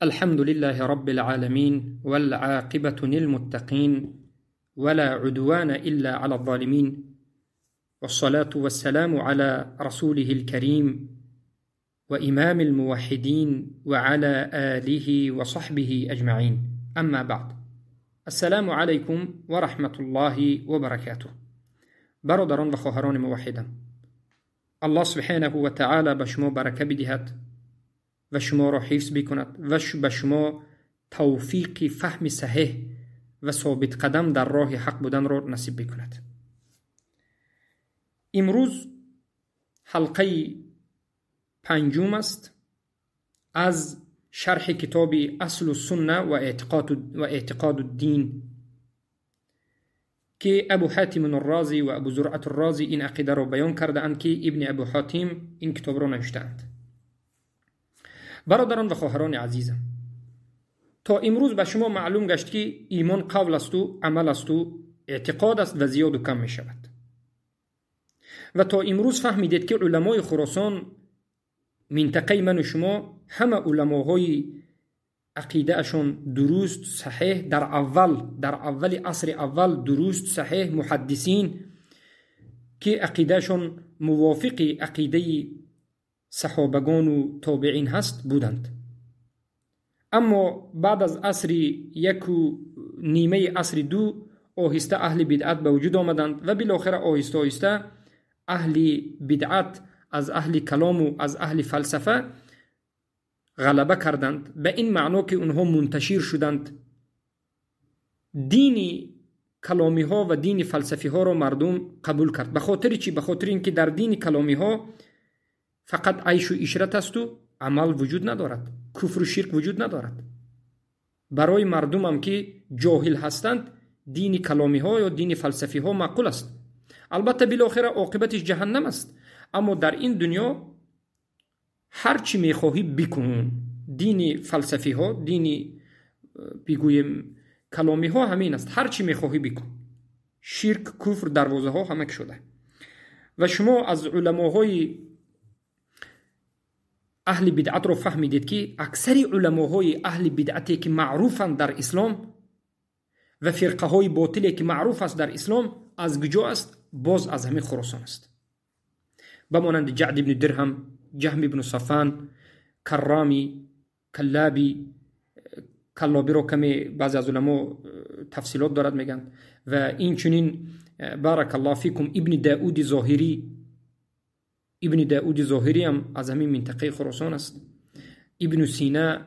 الحمد لله رب العالمين والعاقبة للمتقين ولا عدوان إلا على الظالمين والصلاة والسلام على رسوله الكريم وإمام الموحدين وعلى آله وصحبه أجمعين. أما بعد، السلام علیکم و رحمة الله و برکاته. برادران و خواهران موحدم، الله سبحانه و تعالی به شما برکه بدهد و شما را حفظ بکند و به شما توفیق فهم صحیح و ثابت قدم در راه حق بودن را نصیب بکند. امروز حلقه پنجم است از شرح کتاب اصل السنه و اعتقاد الدین که ابو حاتم الرازی و ابو زرعة الرازی این عقیده را بیان کرده اند که ابن ابو حاتم این کتاب را نوشتند. برادران و خواهران عزیزم، تا امروز به شما معلوم گشت که ایمان قول است و عمل است و اعتقاد است و زیاد و کم می شود. و تا امروز فهمیدید که علمای خراسان منطقه من و شما همه علماهای عقیده اشون درست صحیح در اول عصر اول درست صحیح محدثین که عقیده شون موافق عقیده صحابگان و تابعین هست بودند. اما بعد از عصر یک و نیمه عصر دو آهسته اهل بدعت به وجود آمدند و بالاخره آهسته آهسته اهل بدعت از اهل کلام و از اهل فلسفه غلبه کردند، به این معنا که اونها منتشر شدند. دین کلامی ها و دین فلسفی ها را مردم قبول کرد. به خاطر چی؟ به خاطر اینکه در دین کلامی ها فقط عیش و عشرت است و عمل وجود ندارد، کفر و شرک وجود ندارد. برای مردم هم که جاهل هستند دین کلامی ها یا دین فلسفی ها معقول است. البته بالاخره عاقبتش جهنم است، اما در این دنیا هر چی میخواهی بکن. دین فلسفی ها، دین بگویم کلامی ها همین است، هر چی میخواهی بکن. شرک، کفر، دروازه ها همه شده. و شما از علماهای اهل بدعت رو فهمیدید که اکثر علماهای اهل بدعتی که معروفند در اسلام و فرقه های باطلی که معروف است در اسلام از کجا است؟ باز از همین خراسان است. بمانند جعد بن درهم، جهم بن صفان، کرامی، کلابی. کلابی رو کمی بعضی از علما تفصیلات دارد میگن. و این چنین بارک الله فیکم ابن داود ظاهری، ابن داود ظاهری هم از همین منطقه خراسان است. ابن سینا،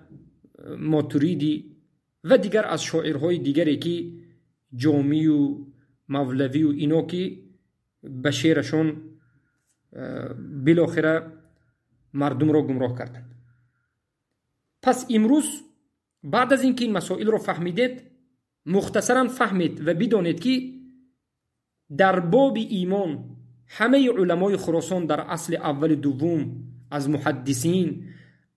ماتریدی و دیگر از شاعرهای دیگری که جامی و مولوی و اینا که به شعرشون بالاخره مردم را گمراه کردند. پس امروز بعد از اینکه این مسائل را فهمیدید، مختصرا فهمید و بدانید که در باب ایمان همه علمای خراسان در اصل اول دوم از محدثین،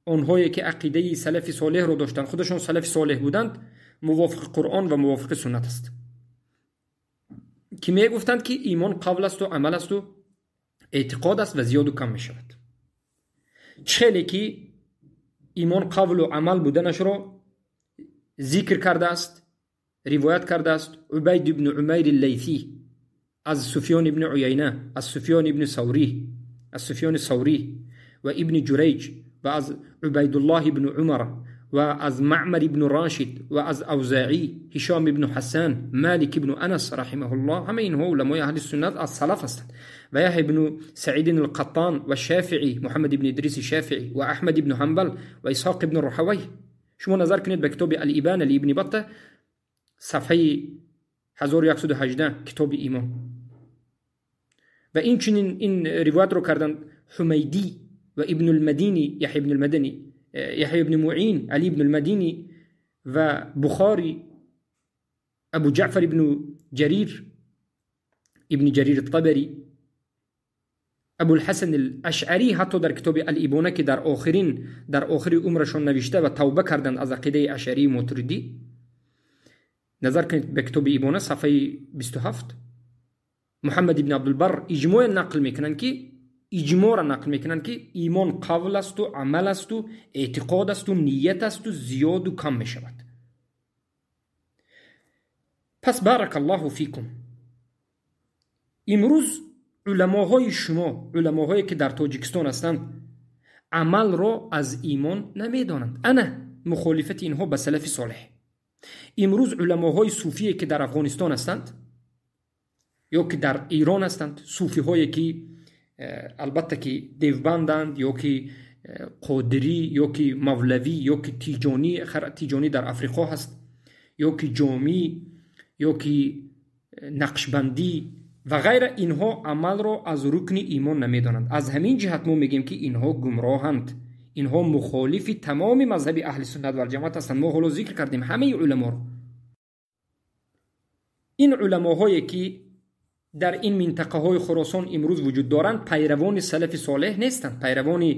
آنهایی که عقیده سلف صالح را داشتند، خودشان سلف صالح بودند، موافق قرآن و موافق سنت است که می گفتند که ایمان قول است و عمل است و اعتقاد است و زیاد و کم می شود. چه که ایمان قول و عمل بودنش را ذکر کرده است، روایت کرده است عبید ابن عمیر اللیثی از سفیان ابن عیینه، از سفیان ابن ثوری، از سفیان ثوری و ابن جریج و از عبیدالله ابن عمر و از معمر ابن راشد و از اوزاعی، هشام ابن حسان، مالک ابن انس رحمه الله. همه اینها علمای اهل سنت از سلف هستند. و یحیی ابن سعید القطان و شافعی، محمد ابن ادریس شافعی و احمد ابن حنبل و اسحاق ابن راهوی. شما نظر کنید به کتاب الابانه لابن بطه صفحه 1118 کتاب ایمان. و این چنین این روایت رو کردند حمیدی و ابن المدینی، یحیی ابن المدنی، یحیی ابن معین، علی ابن المدینی و بخاری، ابو جعفر ابن جریر، ابن جریر الطبری، ابو الحسن الاشعری حتی در کتاب الابانه که در آخر عمرشون نوشته و توبه کردند از عقیده اشعری ماتریدی. نظر کنید به کتاب ابانه صفحه 27. محمد ابن عبدالبر اجماع نقل میکنند که иҷмоъро нақл мекунанд, ки имон қавл асту амал асту эътиқод асту ният асту зиёду кам мешавад. Пас баракаллоҳу фикум, имрӯз уламоҳои шумо, уламоҳое ки дар Тоҷикистон ҳастанд, амалро аз имон намедонанд. Ана мухолифати инҳо ба салафи солеҳ. Имрӯз уламоҳои суфие ки дар Афғонистон ҳастанд ё ки дар Эрон ҳастанд, суфиҳое ки албатта ки девбанданд ё ки қодирӣ ё ки мавлавӣ ё ки тиҷонӣ, тиҷонӣ дар Африқо ҳаст, ё ки ҷомӣ ё ки нақшбандӣ ва ғайра, инҳо амалро аз рукни имон намедонанд. Аз ҳамин ҷиҳат мо мегӯем, ки инҳо гумроҳанд, инҳо мухолифи тамоми мазҳаби аҳли суннат валҷамоат ҳастанд. Мо ҳоло зикр кардем ҳамаи уламоро. Ин уламоҳое ки дар ин минтақаҳои Хуросон имрӯз вуҷуд доранд, пайравони салафи солеҳ нестанд, пайравони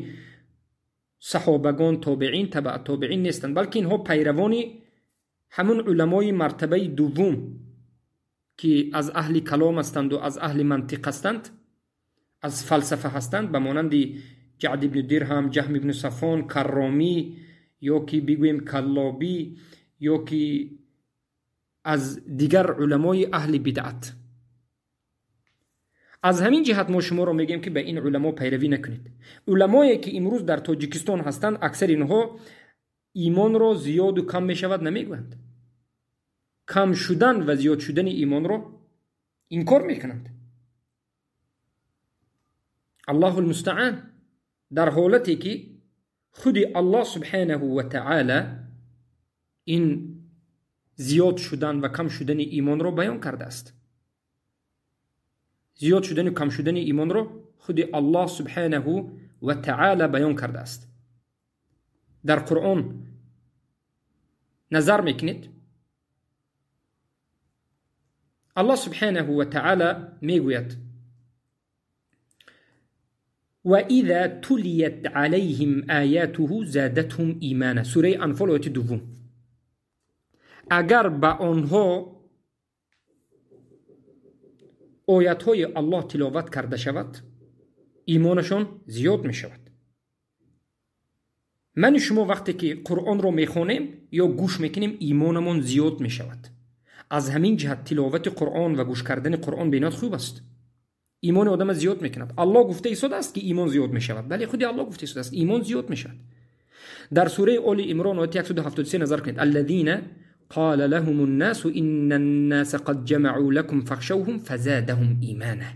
саҳобагон, тобеин, табаъ тобеин нестанд, балки инҳо пайравони ҳамун уламои мартабаи дуввум ки аз аҳли калом ҳастанду аз аҳли мантиқ ҳастанд, аз фалсафа ҳастанд, ба монанди Ҷаъд ибни Дирҳам, Ҷаҳм ибни Сафон, Карромӣ ё ки бигӯем Каллобӣ ё ки аз дигар уламои аҳли бидъат. Аз ҳамин ҷиҳат мо шуморо мегӯем, ки ба ин уламо пайравӣ накунед. Уламое ки имрӯз дар Тоҷикистон ҳастанд, аксари инҳо имонро зиёду кам мешавад намегӯянд. Кам шудан ва зиёд шудани имонро инкор мекунанд. Аллоҳу алмустаъан, дар ҳолате ки худи Аллоҳ субҳанаҳу ва таъала ин зиёд шудан ва кам шудани имонро баён кардааст. Зиёд шудану кам шудани имонро худи Аллоҳ субҳанаҳу ва таъала баён кардааст. Дар Қуръон назар мекунед, Аллоҳ субҳанаҳу ва таъала мегӯяд: وإذا تليت عليهم آياته زادتهم إيمانا. сураи Анфол, ояти дуввум. Агар ба онҳо оятҳои Аллоҳ тиловат карда шавад, имонашон зиёд мешавад. Мани шумо вақте ки Қуръонро мехонем ё гӯш мекунем, имонамон зиёд мешавад. Аз ҳамин ҷиҳат тиловати Қуръон ва гӯш кардани Қуръон бениҳоят хуб аст. Имони одама зиёд мекунад. Аллоҳ гуфта истодааст, ки имон зиёд мешавад. Бале, худи Аллоҳ гуфта истодааст, имон зиёд мешавад. Дар сураи Оли Имрон ояти 173 назар кунед. Аллазина قال لهم الناس إن الناس قد جمعوا لكم فاخشوهم فزادهم إيمانا.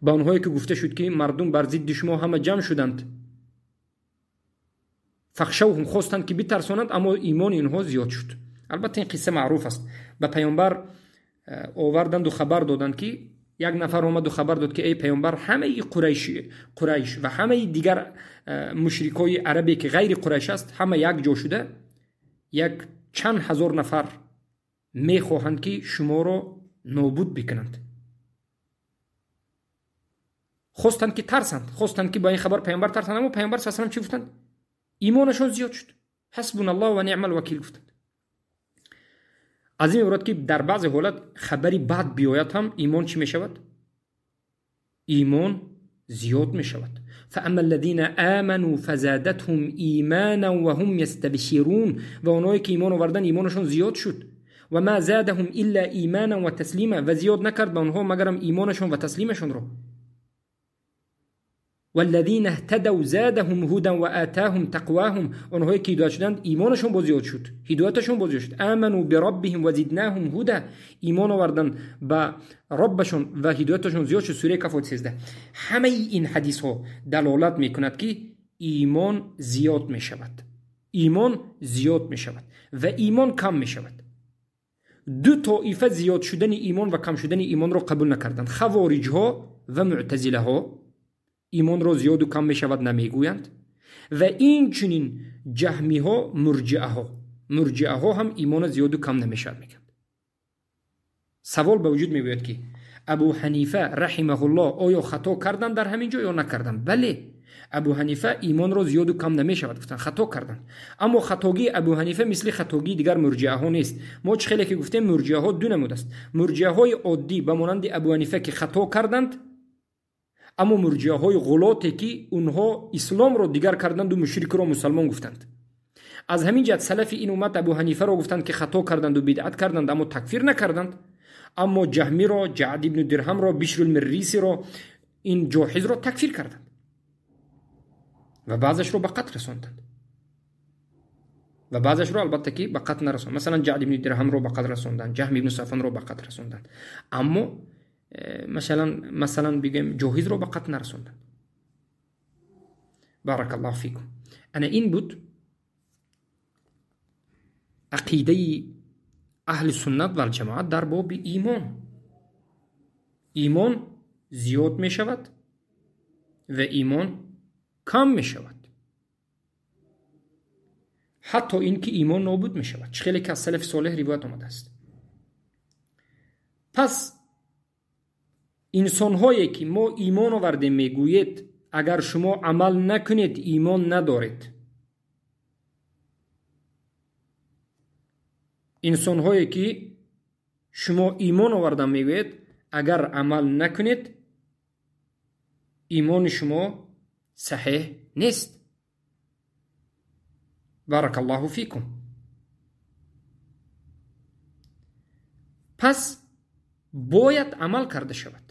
ба онҳое ки гуфта шуд, ки мардум бар зидди шумо ҳама ҷамъ шуданд, фахшавҳум, хостанд ки битарсонанд, аммо имони инҳо зиёд шуд. Албатта ин қисса маъруф аст. Ба паёмбар оварданду хабар доданд, ки як нафар омаду хабар дод, ки эй паёмбар, ҳамаи Қурайш ва ҳамаи дигар мушрикои арабе ки ғайри Қурайш аст, ҳама як ҷо шуда як чанд ҳазор нафар мехоҳанд, ки шуморо нобуд бикунанд. Хостанд ки тарсанд, хостанд ки ба ин хабар паёмбар тарсанд, аммо паёмбар саллаллоҳу алайҳи васаллам чӣ гуфтанд? Имонашон зиёд шуд. Ҳасбуналлоҳ ва ниъмал вакил гуфтанд. Аз ин иборат, ки дар баъзе ҳолат хабари бад биёяд ҳам имон чӣ мешавад? Имон зиёд мешавад. فأما الذين آمنوا فزادتهم إيمانا وهم يستبشرون. ва онҳое ки имон оварданд, имонашон зиёд шуд. وما زادهم إلا إيمانا وتسليما. ва зиёд накард ба онҳо магарам имонашон ва таслимашонро. والذين اهتدوا زادهم هدى وآتاهم تقواهم. онҳое ки ҳидоят шуданд, имонашон боз зиёд шуд, ҳидояташон боз зиёд шуд. آمنوا بربهم وزدناهم هدى. имон оварданд ба роббашон ва ҳидояташон зиёд шуд. сураи Каҳф, ояти 13. ҳамаи ин ҳадисҳо далолат мекунад, ки имон зиёд мешавад, имон зиёд мешавад ва имон кам мешавад. Ду тоифа зиёд шудани имон ва кам шудани имонро қабул накарданд: хавориҷҳо ва муътазилаҳо имонро зиёду кам мешавад намегӯянд, ва инчунин ҷаҳмиҳо, мурҷиаҳо. Мурҷиаҳо ҳам имона зиёду кам намешавад мегӯянд. Савол ба вуҷуд меояд, ки Абу Ҳанифа раҳимаҳуллоҳ оё хато карданд дар ҳамин ҷо ё накарданд? Бале, Абу Ҳанифа имонро зиёду кам намешавад гуфтанд, хато карданд. Аммо хатогии Абу Ҳанифа мисли хатогии дигар мурҷиаҳо нест. Мо чӣ хеле ки гуфтем, мурҷиаҳо ду намуд аст: мурҷиаҳои оддӣ ба монанди Абу Ҳанифа, ки хато карданд. Аммо мурҷиаҳои ғулоте ки онҳо исломро дигар карданду мушрикро мусалмон гуфтанд. Аз ҳамин ҷиҳат салафи ин уммат Абу Ҳанифаро гуфтанд ки хато карданду бидъат карданд, аммо такфир накарданд. Аммо Ҷаҳмиро, Ҷаъд ибну Дирҳамро, Бишрулмиррисиро, ин ҷоҳизро такфир карданд ва баъзашро ба қатл расонданд ва баъзашро албатта ки ба қатл нарасонд. Масалан Ҷаъд ибни Дирҳамро ба қатл расонданд, Ҷаҳм ибну Сафонро ба қатл расонданд, аммо масалан бигӯем ҷоҳизро ба қатл нарасонданд. Баракаллоҳу фикум. Ана ин буд ақидаи аҳли суннат валҷамоат дар боби имон. Имон зиёд мешавад ва имон кам мешавад, ҳатто ин ки имон нобуд мешавад, чӣ хеле ки аз салафи солеҳ ривоят омадааст. Пас инсонҳое ки мо имон овардем мегӯед, агар шумо амал накунед имон надоред. Инсонҳое ки шумо имон овардам мегӯед, агар амал накунед имони шумо саҳеҳ нест. Баракаллоҳу фикум. Пас бояд амал карда шавад,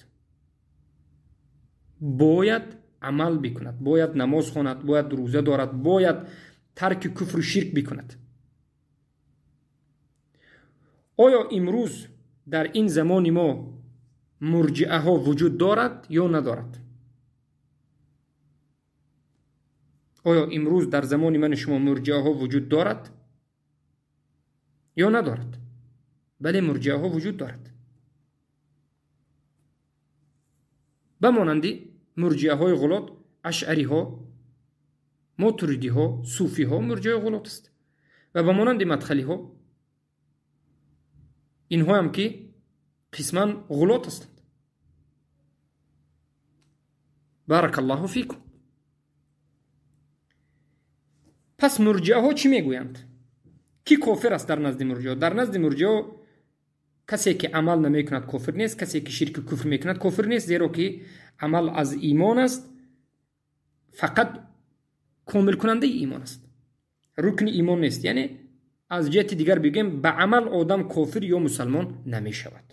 бояд амал бикунад, бояд намоз хонад, бояд рӯза дорад, бояд тарки куфру ширк бикунад. Оё имрӯз дар ин замони мо мурҷиаҳо вуҷуд дорад ё надорад? Оё имрӯз дар замони мани шумо мурҷиаҳо вуҷуд дорад ё надорад? Бале, мурҷиаҳо вуҷуд дорад. Ба монанди мурҷиаҳои ғулот, ашъариҳо, мотуридиҳо, суфиҳо мурҷиаи ғулот аст ва ба монанди мадхалиҳо, инҳоям ки қисман ғулот ҳастанд. Баракаллоҳу фикум. Пас мурҷиаҳо чӣ мегӯянд? Ки кофир аст дар назди мурҷиаҳо? Дар назди мурҷиаҳо касе ки амал намекунад кофир нест, касе ки ширки куфр мекунад кофир нест, зеро ки амал аз имон аст, фақат комилкунандаи имон аст, рукни имон нест. Яъне аз ҷиҳати дигар бигӯем, ба амал одам кофир ё мусалмон намешавад.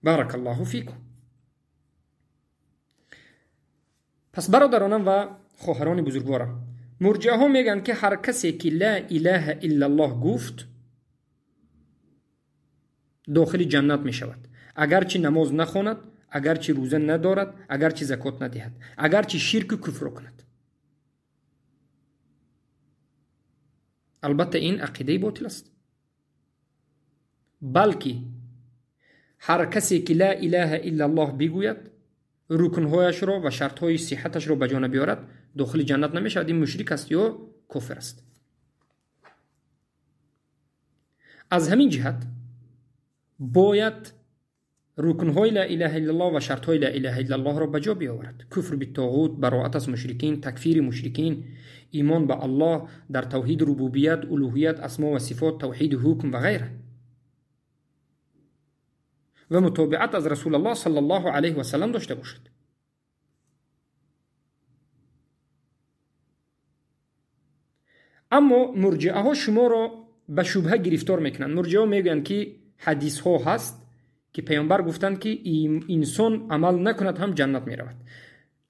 Баракаллоҳу фикум. Пас бародаронам ва хоҳарони бузургворам, мурҷиаҳо мегӯянд ки ҳар касе ки ла илаҳа иллаллоҳ гуфт дохили ҷаннат мешавад, агарчи намоз нахонад, агарчи рӯза надорад, агарчи закот надиҳад, агарчи ширку куфрро кунад. Албатта ин ақидаи ботил аст, балки ҳар касе ки ла илаҳа иллаллоҳ бигӯяд, рукнҳояшро ва шартҳои сиҳаташро ба ҷо набиёрад, дохили ҷаннат намешавад. Ин мушрик аст ё кофир аст. Аз ҳамин ҷиҳат бояд рукнҳои ла илаҳа иллаллоҳ ва шартҳои ла илаҳа иллаллоҳро ба ҷо биёварад. Куфр биттоғут, бароат аз мушрикин, такфири мушрикин, имон ба Аллоҳ дар тавҳиди рубубият, улуҳият, асмо ва сифот, тавҳиди ҳукм ва ғайра ва мутобиат аз Расулаллоҳ саллаллоҳу алайҳи васаллам дошта бошад. Аммо мурҷиаҳо шуморо ба шубҳа гирифтор мекунанд. Мурҷиаҳо мегӯянд ки ҳадисҳо ҳаст ки паёмбар гуфтанд ки инсон амал накунад ҳам ҷаннат меравад.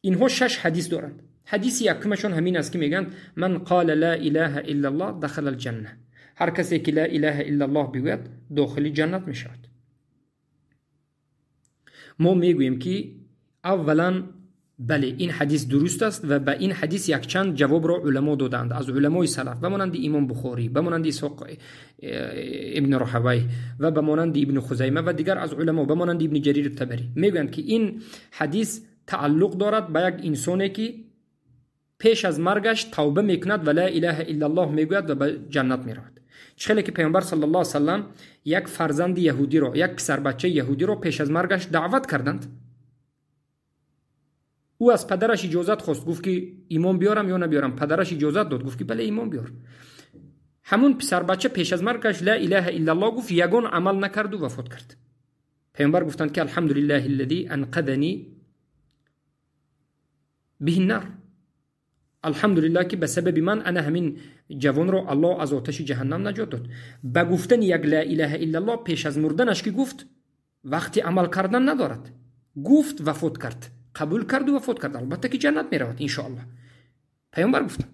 Инҳо 6 ҳадис доранд. Ҳадиси якумашон ҳамин аст ки мегӯянд ман қола ла илаҳа иллаллоҳ дахала алҷанна, ҳар касе ки ла илаҳа иллаллоҳ бигӯяд дохили ҷаннат мешавад. Мо мегӯем ки аввалан бале, ин ҳадис дуруст аст ва ба ин ҳадис якчанд ҷавобро уламо додаанд аз уламои салаф, ба монанди имом Бухорӣ, ба монанди Исҳоқ ибни Роҳавай ва ба монанди ибни Хузайма ва дигар аз уламо, ба монанди ибни Ҷарир Табарӣ. Мегӯянд ки ин ҳадис тааллуқ дорад ба як инсоне ки пеш аз маргаш тавба мекунад ва ла илаҳа иллаллоҳ мегӯяд ва ба ҷаннат меравад. Чӣ хеле ки паёмбар саллаллоҳу алайҳи васаллам як фарзанди яҳудиро, як писарбачаи яҳудиро пеш аз маргаш даъват карданд. Ӯ аз падараш иҷозат хост, гуфт ки имон биёрам ё набиёрам. Падараш иҷозат дод, гуфт ки бале, имон биёр. Ҳамун писарбача пеш аз маргаш ла илаҳа иллаллоҳ гуфт, ягон амал накарду вафот кард. Паёмбар гуфтанд ки алҳамдулиллаҳи аллази анқадани биҳи нар. Алҳамдулиллаҳ ки ба сабаби ман ана ҳамин ҷавонро Аллоҳ аз оташи ҷаҳаннам наҷот дод. Ба гуфтани як ла илаҳа иллаллоҳ пеш аз мурданаш ки гуфт, вақти амал кардан надорад. Гуфт, вафот кард, қабул карду вафот кард, албатта ки ҷаннат меравад иншоаллоҳ. Паёмбар гуфтанд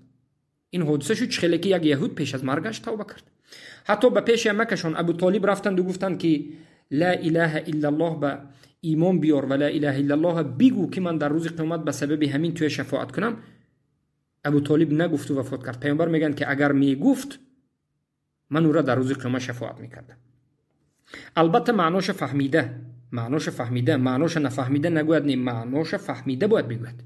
ин ҳодиса шуд, чӣ хеле ки як яҳуд пеш аз маргаш тавба кард. Ҳатто ба пеши амакашон Абу Толиб рафтанду гуфтанд ки ла илаҳа иллаллоҳ ба имон биёр ва ла илаҳа иллаллоҳ бигӯ ки ман дар рӯзи қиёмат ба сабаби ҳамин туя шафоат кунам. Абу Толиб нагуфту вафот кард. Паёмбар мегӯянд ки агар мегуфт, ман ӯра дар рӯзи қиёмат шафоат мекардам. Албатта маъноша фаҳмида, маъноша фаҳмида, маъноша нафаҳмида нагӯяд, не, маъноша фаҳмида бояд бигӯяд.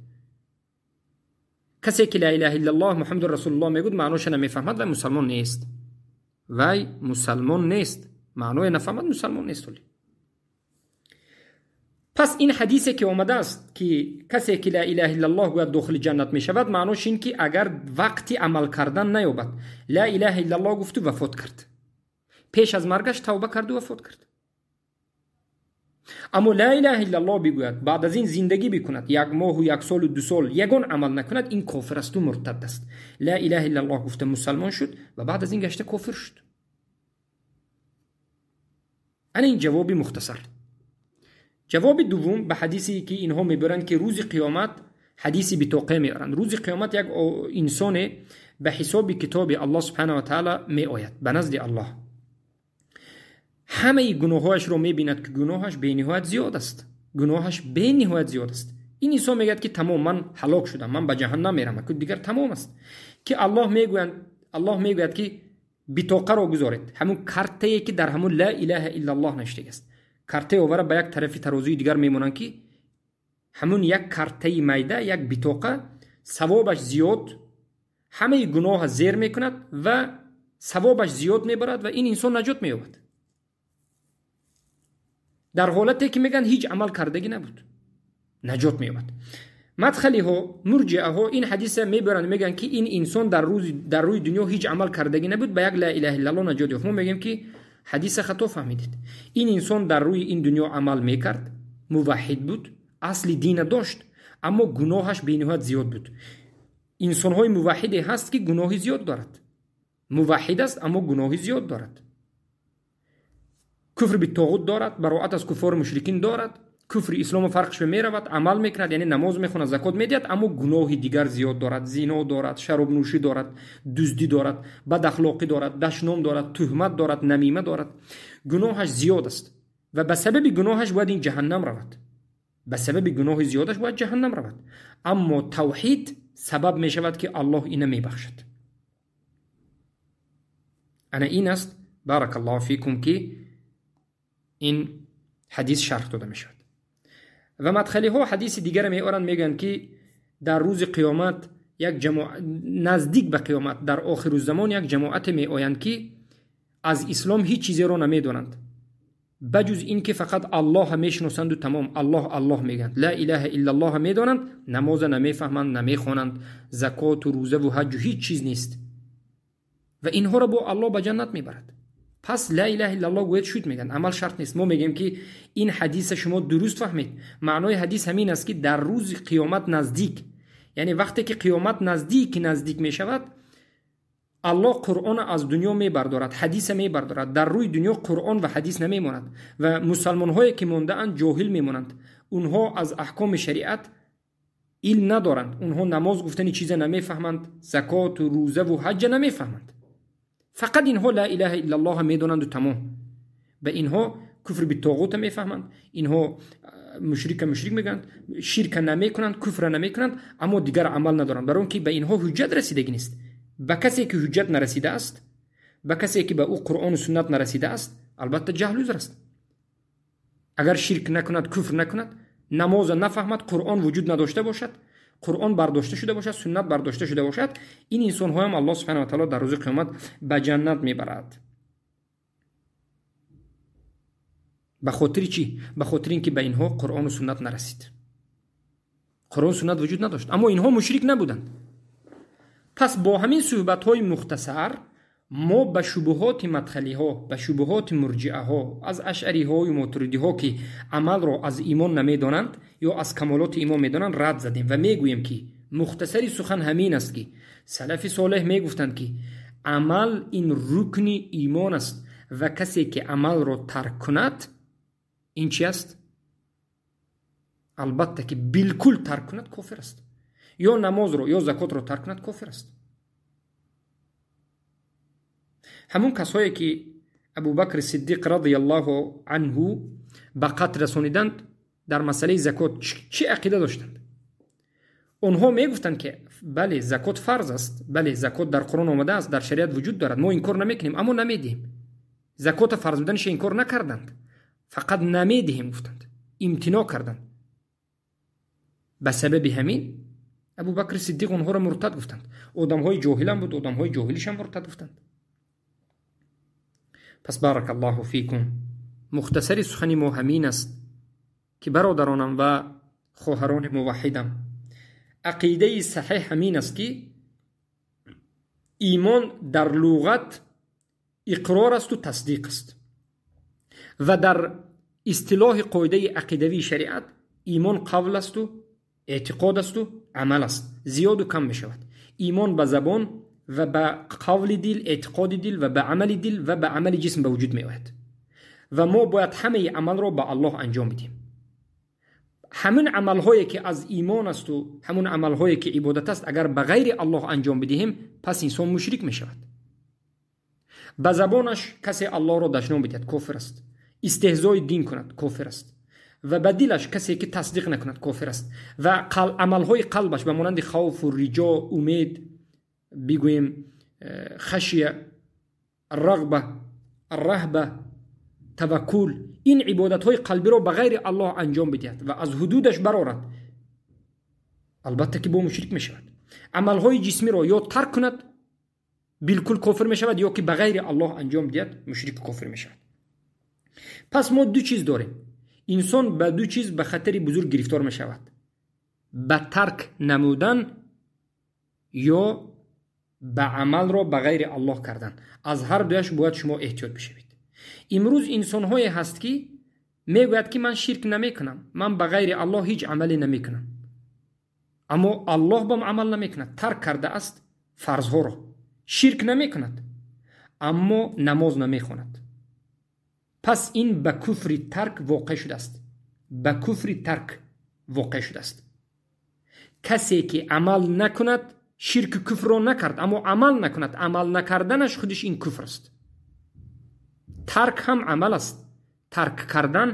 Касе ки ла илаҳа иллаллоҳ муҳаммадун расулуллоҳ мегӯяд, маъноша намефаҳмад, вай мусалмон нест. Вай мусалмон нест. Маъное нафаҳмад, мусалмон нест. Пас ин ҳадисе ки омадааст ки касе ки ла илаҳа иллаллоҳ гӯяд дохили ҷаннат мешавад, маънош ин ки агар вақти амал кардан наёбад, ла илаҳа иллаллоҳ гуфту вафот кард, пеш аз маргаш тавба карду вафот кард. Аммо ла илаҳа иллаллоҳ бигӯяд, баъд аз ин зиндагӣ бикунад, як моҳу як солу ду сол ягон амал накунад, ин кофир асту муртад аст. Ла илаҳа иллаллоҳ гуфта мусалмон шуд ва баъд аз ин гашта кофир шуд. Ана ин ҷавоби мухтасар. Ҷавоби дуввум ба ҳадисе ки инҳо мебаранд ки рӯзи қиёмат, ҳадиси битоқе меоранд. Рӯзи қиёмат як инсоне ба ҳисоби китоби Аллоҳ субҳанаҳу ва таъала меояд ба назди Аллоҳ. Ҳамаи гуноҳҳояшро мебинад ки гуноҳаш бениҳоят зиёд аст. Гуноҳаш бениҳоят зиёд аст. Ин инсон мегӯяд ки тамом, ман ҳалок шудам, ман ба ҷаҳаннам меравам, ки дигар тамом аст. Ки Аллоҳ мегӯяд ки битоқаро гузоред, ҳамун картае ки дар ҳамун ла илаҳа иллаллоҳ навиштаг аст. Картаи овара ба як тарафи тарозуи дигар мемонанд ки ҳамун як картаи майда, як битоқа, савобаш зиёд, ҳамаи гуноҳа зер мекунад ва савобаш зиёд мебарад ва ин инсон наҷот меёбад. Дар ҳолате ки мегӯянд ҳеҷ амал кардагӣ набуд, наҷот меёбад. Мадхалиҳо, мурҷиаҳо ин ҳадиса мебаранд, мегӯянд ки ин инсон дар рӯи дунё ҳеҷ амал кардагӣ набуд, ба як ла илаҳа иллаллоҳ наҷот ёфт. Мо мегӯем ки ҳадиса хато фаҳмидед. Ин инсон дар рӯи ин дунё амал мекард, муваҳҳид буд, асли дина дошт, аммо гуноҳаш бениҳоят зиёд буд. Инсонҳои муваҳҳиде ҳаст ки гуноҳи зиёд дорад. Муваҳҳид аст, аммо гуноҳи зиёд дорад. Куфр битоғут дорад, бароат аз куфору мушрикин дорад, куфри ислому фарқш меравад, амал мекунад, яъне намоз мехонад, закот медиҳад, аммо гуноҳи дигар зиёд дорад, зино дорад, шаробнӯшӣ дорад, дуздӣ дорад, бадахлоқӣ дорад, дашном дорад, туҳмат дорад, намима дорад. Гуноҳаш зиёд аст ва ба сабаби гуноҳаш бояд ин ҷаҳаннам равад. Ба сабаби гуноҳи зиёдаш бояд ҷаҳаннам равад. Аммо тавҳид сабаб мешавад ки Аллоҳ ина мебахшад. Ана ин аст, баракаллоҳу фикум, ки ин ҳадис шарҳ дода мешавад. Ва мадхалиҳо ҳадиси дигаре меоранд, мегӯянд ки дар рӯзи қиёмат як наздик ба қиёмат, дар охиру замон як ҷамоате меоянд ки аз ислом ҳеҷ чизеро намедонанд, ба ҷуз ин ки фақат Аллоҳа мешиносанду тамом, Аллоҳ Аллоҳ мегӯянд, ла илаҳа иллаллоҳа медонанд, намоза намефаҳманд, намехонанд, закоту рӯзаву ҳаҷу ҳеҷ чиз нест ва инҳоро бо Аллоҳ ба ҷаннат мебарад. Пас ла илаҳа иллаллоҳ гӯяд шуд, мегӯянд, амал шарт нест. Мо мегӯем ки ин ҳадиса шумо дуруст фаҳмед. Маънои ҳадис ҳамин аст ки дар рӯзи қиёмат наздик, яъне вақте ки қиёмат наздик мешавад, Аллоҳ Қуръона аз дунё мебардорад, ҳадиса мебардорад. Дар рӯи дунё Қуръон ва ҳадис намемонад ва мусалмонҳое ки мондаанд ҷоҳил мемонанд. Онҳо аз аҳкоми шариат илм надоранд. Онҳо намоз гуфтани чиза намефаҳманд, закоту рӯзаву ҳаҷҷа намефаҳманд. Фақат инҳо ла илаҳа иллаллоҳа медонанду тамом. Ба инҳо куфр битоғута мефаҳманд, инҳо мушрика мушрик мегӯянд, ширка намекунанд, куфра намекунанд, аммо дигар амал надоранд, барои он ки ба инҳо ҳуҷҷат расидагӣ нест. Ба касе ки ҳуҷҷат нарасидааст, ба касе ки ба ӯ Қуръону суннат нарасидааст, албатта ҷаҳл узр аст. Агар ширк накунад, куфр накунад, намоза нафаҳмад, Қуръон вуҷуд надошта бошад, Қуръон бардошта шуда бошад, суннат бардошта шуда бошад, ин инсонҳоям Аллоҳ субҳанаҳу ва таъала дар рӯзи қиёмат ба ҷаннат мебарад. Ба хотири чӣ? Ба хотири ин ки ба инҳо Қуръону суннат нарасид. Қуръону суннат вуҷуд надошт, аммо инҳо мушрик набуданд. Пас бо ҳамин суҳбатҳои мухтасар Мо ба шубуҳоти мадхалиҳо, ба шубуҳоти мурҷиаҳо, аз ашъариҳою мотуридиҳо, ки амалро аз имон намедонанд ё аз камолоти имон медонанд, рад задем ва мегӯем, ки мухтасари сухан ҳамин аст, ки салафи солеҳ мегуфтанд, ки амал ин рукни имон аст ва касе ки амалро тарк кунад, ин чи аст? Албатта, ки билкул тарк кунад, кофир аст. Ё намозро, ё закотро тарк кунад, кофир аст. Ҳамун касҳое ки Абубакри Сиддиқ радиаллоҳу анҳу ба қатл расониданд, дар масъалаи закот чӣ ақида доштанд? Онҳо мегуфтанд, ки бале, закот фарз аст, бале, закот дар Қуръон омадааст, дар шариат вуҷуд дорад, мо инкор намекунем, аммо намедиҳем. Закота фарз буданиша инкор накарданд, фақат намедиҳем гуфтанд, имтиноъ карданд. Ба сабаби ҳамин Абубакри Сиддиқ онҳоро муртад гуфтанд. Одамҳои ҷоҳилам буд, одамҳои ҷоҳилишам муртад гуфтанд. Пас баракаллоҳу фикум, мухтасари сухани мо ҳамин аст, ки бародаронам ва хоҳарони муваҳҳидам, ақидаи саҳеҳ ҳамин аст, ки имон дар луғат иқрор асту тасдиқ аст ва дар истилоҳи қоидаи ақидавии шариат имон қавл асту эътиқод асту амал аст, зиёду кам мешавад. Имон ба забон ва ба қавли дил, эътиқоди дил ва ба амали дил ва ба амали ҷисм ба вуҷуд меояд ва мо бояд ҳамаи амалро ба Аллоҳ анҷом бидиҳем. Ҳамин амалҳое ки аз имон асту ҳамун амалҳое ки ибодат аст, агар ба ғайри Аллоҳ анҷом бидиҳем, пас инсон мушрик мешавад. Ба забонаш касе Аллоҳро дашном бидиҳад, кофир аст. Истеҳзои дин кунад, кофир аст. Ва ба дилаш касе ки тасдиқ накунад, кофир аст. Ва амалҳои қалбаш ба монанди хавфу риҷо, умед, бигӯем, хашия, рағба, раҳба, таваккул, ин ибодатҳои қалбиро ба ғайри Аллоҳ анҷом бидиҳад ва аз ҳудудаш барорад, албатта ки бо мушрик мешавад. Амалҳои ҷисмиро ё тарк кунад, билкул кофир мешавад, ё ки ба ғайри Аллоҳ анҷом диҳад, мушрик кофир мешавад. Пас мо ду чиз дорем. Инсон ба ду чиз ба хатари бузург гирифтор мешавад: ба тарк намудан ё ба амалро ба ғайри Аллоҳ кардан. Аз ҳар дуяш бояд шумо эҳтиёт бишавед. Имрӯз инсонҳое ҳаст, ки мегӯяд, ки ман ширк намекунам, ман ба ғайри Аллоҳ ҳеҷ амале намекунам, аммо Аллоҳ бам амал намекунад, тарк кардааст фарзҳоро, ширк намекунад, аммо намоз намехонад. Пас ин ба куфри тарк воқеъ шудааст, ба куфри тарк воқеъ шудааст. Касе ки амал накунад, ширки куфрро накард, аммо амал накунад, амал накарданаш худиш ин куфр аст. Тарк ҳам амал аст. Тарк кардан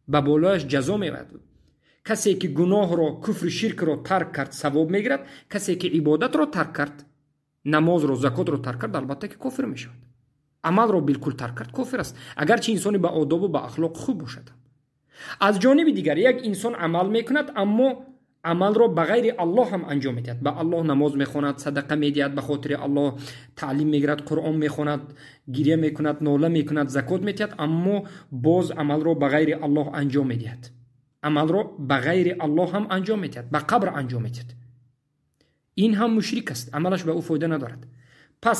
ба болояш ҷазо меояд. Касе ки гуноҳро, куфри ширкро тарк кард, савоб мегирад. Касе ки ибодатро тарк кард, намозро, закотро тарк кард, албатта ки кофир мешавад. Амалро билкул тарк кард, кофир аст, агарчи инсони ба одобу ба ахлоқ хуб бошад. Аз ҷониби дигар, як инсон амал мекунад, аммо амалро ба ғайри Аллоҳ ҳам анҷом медиҳад. Ба Аллоҳ намоз мехонад, садақа медиҳад, ба хотири Аллоҳ таълим мегирад, Қуръон мехонад, гиря мекунад, нола мекунад, закот медиҳад, аммо боз амалро ба ғайри Аллоҳ анҷом медиҳад. Амалро ба ғайри Аллоҳ ҳам анҷом медиҳад, ба қабр анҷом медиҳад. Ин ҳам мушрик аст, амалаш ба ӯ фоида надорад. Пас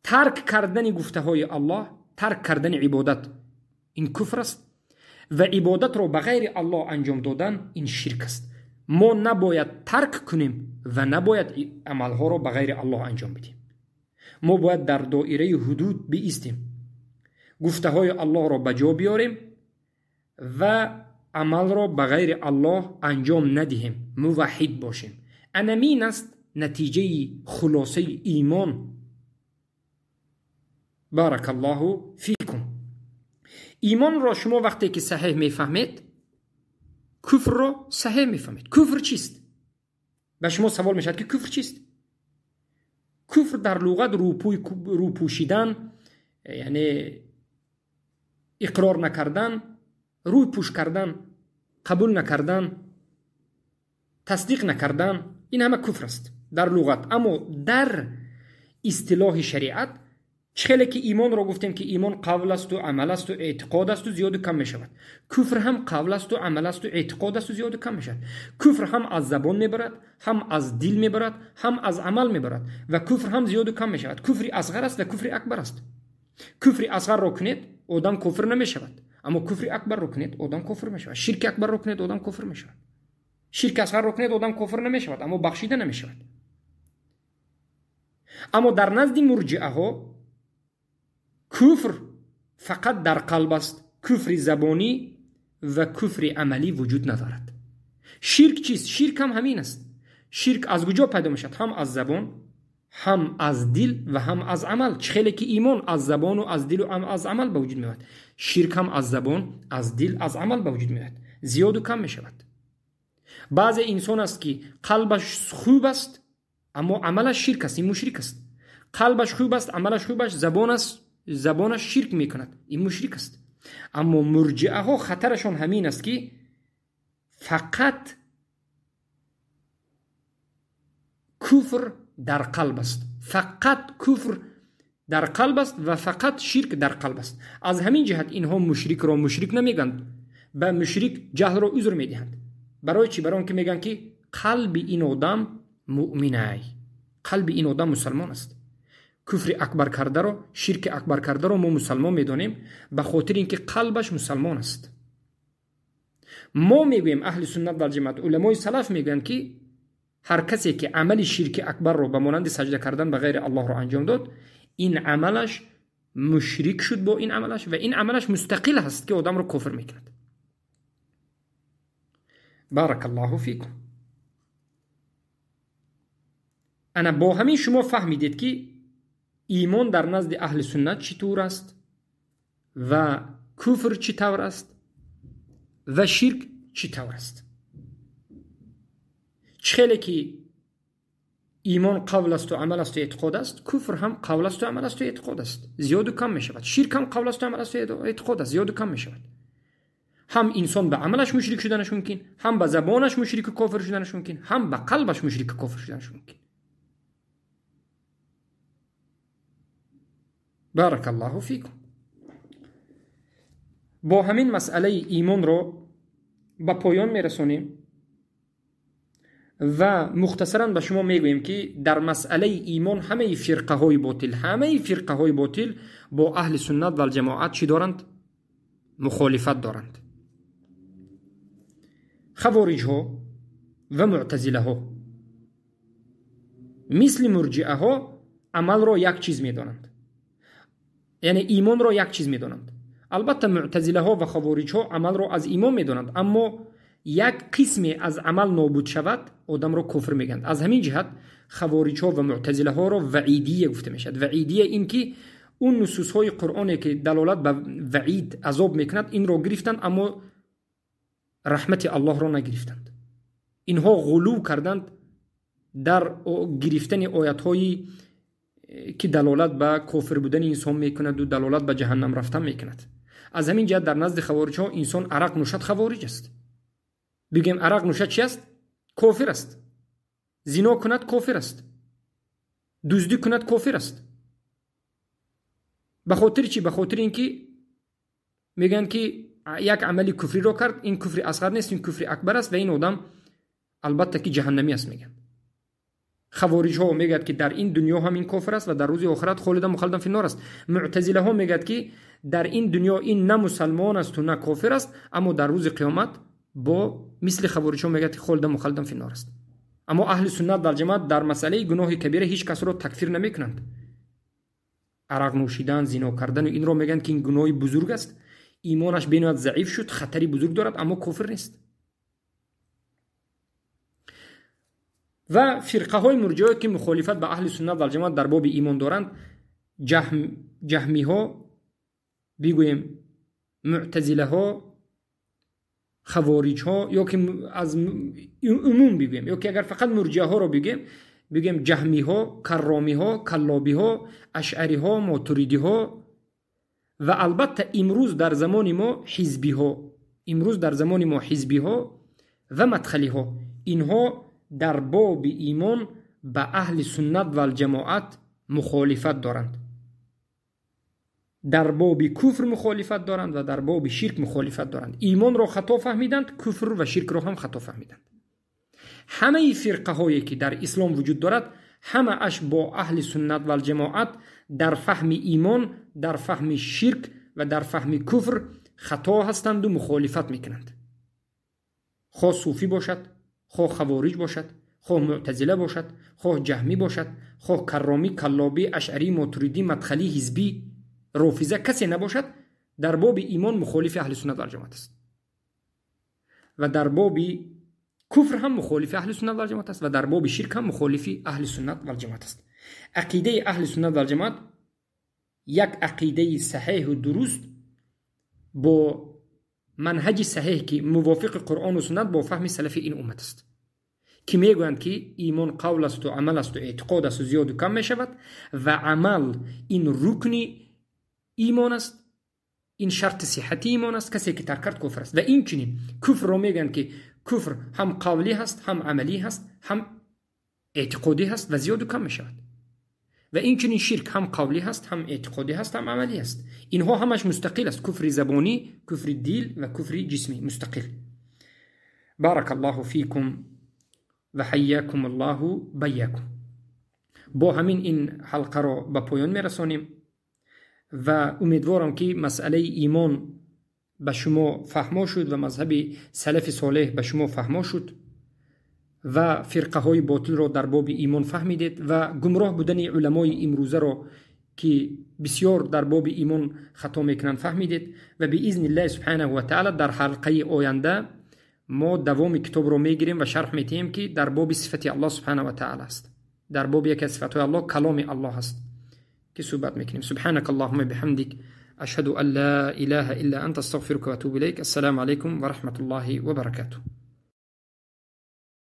тарк кардани гуфтаҳои Аллоҳ, тарк кардани ибодат ин куфр аст ва ибодатро ба ғайри Аллоҳ анҷом додан ин ширк аст. Мо набояд тарк кунем ва набояд амалҳоро ба ғайри Аллоҳ анҷом бидиҳем. Мо бояд дар доираи ҳудуд биистем, гуфтаҳои Аллоҳро ба ҷо биёрем ва амалро ба ғайри Аллоҳ анҷом надиҳем, муваҳҳид бошем. Анамин аст натиҷаи хулосаи имон. Баракаллоҳу фикум. Имонро шумо вақте ки саҳеҳ мефаҳмед, куфрро саҳеҳ мефаҳмед. Куфр чист? Ба шумо савол мешавад, ки куфр чист? Куфр дар луғат рӯпӯшидан, яъне иқрор накардан, рӯй пӯш кардан, қабул накардан, тасдиқ накардан, ин ҳама куфр аст дар луғат. Аммо дар истилоҳи шариат Чӣ хеле ки имонро гуфтем, ки имон қавл асту амал асту эътиқод асту зиёду кам мешавад, куфр ҳам қавл асту амал асту эътиқод асту зиёду кам мешавад. Куфр ҳам аз забон мебарад, ҳам аз дил мебарад, ҳам аз амал мебарад ва куфр ҳам зиёду кам мешавад. Куфри асғар аст ва куфри акбар аст. Куфри асғарро кунед, одам кофир намешавад, аммо куфри акбарро кунед, одам кофир мешавад. Ширки акбарро кунед, одам кофир мешавад. Ширки асғарро кунед, одам кофир намешавад, аммо бахшида намешавад. Аммо дар назди мурҷиаҳо куфр фақат дар қалб аст, куфри забонӣ ва куфри амалӣ вуҷуд надорад. Ширк чист? Ширк ҳам ҳамин аст. Ширк аз куҷо пайдо мешавад? Ҳам аз забон, ҳам аз дил ва ҳам аз амал. Чӣ хеле ки имон аз забону аз дилу аз амал ба вуҷуд меояд, ширк ҳам аз забон, аз дил, аз амал ба вуҷуд меояд, зиёду кам мешавад. Баъзе инсон аст, ки қалбаш хуб аст, аммо амалаш ширк аст, ин мушрик аст. Қалбаш хуб аст, амалаш хуб аст, забон аст, забонаш ширк мекунад, ин мушрик аст. Аммо мурҷиаҳо хатарашон ҳамин аст, ки фақат куфр дар қалб аст, фақат куфр дар қалб аст ва фақат ширк дар қалб аст. Аз ҳамин ҷиҳат инҳо мушрикро мушрик намегӯянд, ба мушрик ҷаҳлро узр медиҳанд. Барои чӣ? Барои он ки мегӯянд, ки қалби ин одам муъминай, қалби ин одам мусалмон аст. Куфри акбар кардаро, ширки акбар кардаро мо мусалмон медонем, ба хотири ин ки қалбаш мусалмон аст. Мо мегӯем, аҳли суннат вал ҷамоат, уламои салаф мегӯянд, ки ҳар касе ки амали ширки акбарро ба монанди саҷда кардан ба ғайри Аллоҳро анҷом дод, ин амалаш мушрик шуд бо ин амалаш ва ин амалаш мустақил ҳаст, ки одамро кофир мекунад. Баракаллоҳу фикум. Ана бо ҳамин шумо фаҳмидед, ки имон дар назди аҳли суннат чӣ тур аст ва куфр чӣ тавр аст ва ширк чӣ тавр аст. Чӣ хеле ки имон қавл асту амал асту эътиқод аст, куфр ҳам қавл асту амал асту эътиқод аст, зиёду кам мешавад. Ширк ҳам қавл асту амал асту эътиқод аст, зиёду кам мешавад. Ҳам инсон ба амалаш мушрик шуданаш мумкин, ҳам ба забонаш мушрику кофир шуданаш мумкин, ҳам ба қалбаш мушрику кофир шуданаш мумкин. Баракаллоҳу фикум. Бо ҳамин масъалаи имонро ба поён мерасонем ва мухтасаран ба шумо мегӯем, ки дар масъалаи имон ҳамаи фирқаҳои ботил, ҳамаи фирқаҳои ботил бо аҳли суннат вал ҷамоат чӣ доранд? Мухолифат доранд. Хавориҷҳо ва муътазилаҳо мисли мурҷиаҳо амалро як чиз медонанд, яъне имонро як чиз медонанд. Албатта муътазилаҳо ва хавориҷҳо амалро аз имон медонанд, аммо як қисме аз амал нобуд шавад, одамро кофир мегӯянд. Аз ҳамин ҷиҳат хавориҷҳо ва муътазилаҳоро ваъидия гуфта мешавад. Ваъидия ин ки он нусусҳои қуръоне ки далолат ба ваъид, азоб мекунад, инро гирифтанд, аммо раҳмати Аллоҳро нагирифтанд. Инҳо ғулув карданд дар гирифтани оятҳои ки далолат ба кофир будани инсон мекунаду далолат ба ҷаҳаннам рафтан мекунад. Аз ҳамин ҷиҳат дар назди хавориҷҳо инсон арақ нӯшад хавориҷ аст. Бигӯем арақ нӯшад чи аст? Кофир аст. Зино кунад кофир аст. Дуздӣ кунад кофир аст. Ба хотири чӣ? Ба хотири ин ки мегӯянд, ки як амали куфриро кард, ин куфри асғар нест, ин куфри акбар аст ва ин одам албатта ки ҷаҳаннамӣ аст мегӯянд. Хавориҷҳо мегӯяд, ки дар ин дунё ҳам ин кофир аст ва дар рӯзи охират холидан мухаллидан финнор аст. Муътазилаҳо мегӯяд, ки дар ин дунё ин на мусалмон асту на кофир аст, аммо дар рӯзи қиёмат бо мисли хавориҷҳо мегӯяд, ки холидан мухаллидан финнор аст. Аммо аҳли суннат вал ҷамоат дар масъалаи гуноҳи кабира ҳеҷ касро такфир намекунанд. Арақ нӯшидан, зино кардану инро мегӯянд, ки ин гуноҳи бузург аст, имонаш бениҳоят заиф шуд, хатари бузург дорад, аммо кофир нест. Ва фирқаҳои мурҷиҳое ки мухолифат ба аҳли суннат вал ҷамоат дар боби имон доранд, ҷаҳмиҳо, бигӯем муътазилаҳо, хавориҷҳо, ё ки аз умум бигӯем, ё ки агар фақат мурҷиаҳоро бигӯем, бигӯем ҷаҳмиҳо, карромиҳо, каллобиҳо, ашъариҳо, мотуридиҳо ва албатта имрӯз дар замони мо ҳизбиҳо, имрӯз дар замони мо ҳизбиҳо ва мадхалиҳо. Инҳо дар боби имон ба аҳли суннат вал ҷамоат мухолифат доранд. Дар боби куфр мухолифат доранд ва дар боби ширк мухолифат доранд. Имонро хато фаҳмиданд, куфр ва ширкро ҳам хато фаҳмиданд. Ҳамаи фирқаҳое ки дар ислом вуҷуд дорад, ҳамааш бо аҳли суннат валҷамоат дар фаҳми имон, дар фаҳми ширк ва дар фаҳми куфр хато ҳастанду мухолифат мекунанд. Хоҳ суфӣ бошад, хоҳ хавориҷ бошад, хоҳ мӯътазила бошад, хоҳ ҷаҳмӣ бошад, хоҳ карромӣ, каллобӣ, ашъарӣ, мотуридӣ, мадхалӣ, ҳизбӣ, рофиза, касе набошад, дар боби имон мухолифи аҳли суннат валҷамоат аст ва дар боби куфр ҳам мухолифи аҳли суннат валҷамоат аст ва дар боби ширк ҳам мухолифи аҳли суннат валҷамоат аст. Ақидаи аҳли суннат валҷамоат як ақидаи саҳеҳу дуруст бо манҳаҷи саҳеҳ, ки мувофиқи Қуръону суннат бо фаҳми салафи ин уммат аст, ки мегӯянд, ки имон қавл асту амал асту эътиқод асту зиёду кам мешавад ва амал ин рукни имон аст, ин шарти сиҳати имон аст, касе ки тарк кард, куфр аст. Ва инчунин куфрро мегӯянд, ки куфр ҳам қавлӣ ҳаст, ҳам амалӣ ҳаст, ҳам эътиқодӣ ҳаст ва зиёду кам мешавад. Ва инчунин ширк ҳам қавлӣ ҳаст, ҳам эътиқодӣ ҳаст, ҳам амалӣ ҳаст. Инҳо ҳамаш мустақил аст: куфри забонӣ, куфри дил ва куфри ҷисмӣ мустақил. Барака Аллоҳу фикум ва ҳайякум Аллоҳу байякум. Бо ҳамин ин ҳалқаро ба поён мерасонем ва умедворам, ки масъалаи имон ба шумо фаҳмо шуд ва мазҳаби салафи солеҳ ба шумо фаҳмо шуд ва фирқаҳои ботилро дар боби имон фаҳмидед ва гумроҳ будани уламои имрӯзаро, ки бисёр дар боби имон хато мекунанд, фаҳмидед. Ва биизни Иллаҳи субҳанаҳу ва таала дар ҳалқаи оянда мо давоми китобро мегирем ва шарҳ метиҳем, ки дар боби сифати Аллоҳ субҳанаҳу ва таала аст. Дар боби яке аз сифатҳои Аллоҳ, каломи Аллоҳ аст, ки суҳбат мекунем. Субҳанака Аллоҳума биҳамдик, ашҳаду ан ла илаҳа илла анта, астағфирука ва атубу илайк. Ассалому алайкум ва раҳматуллоҳи ва баракатуҳ.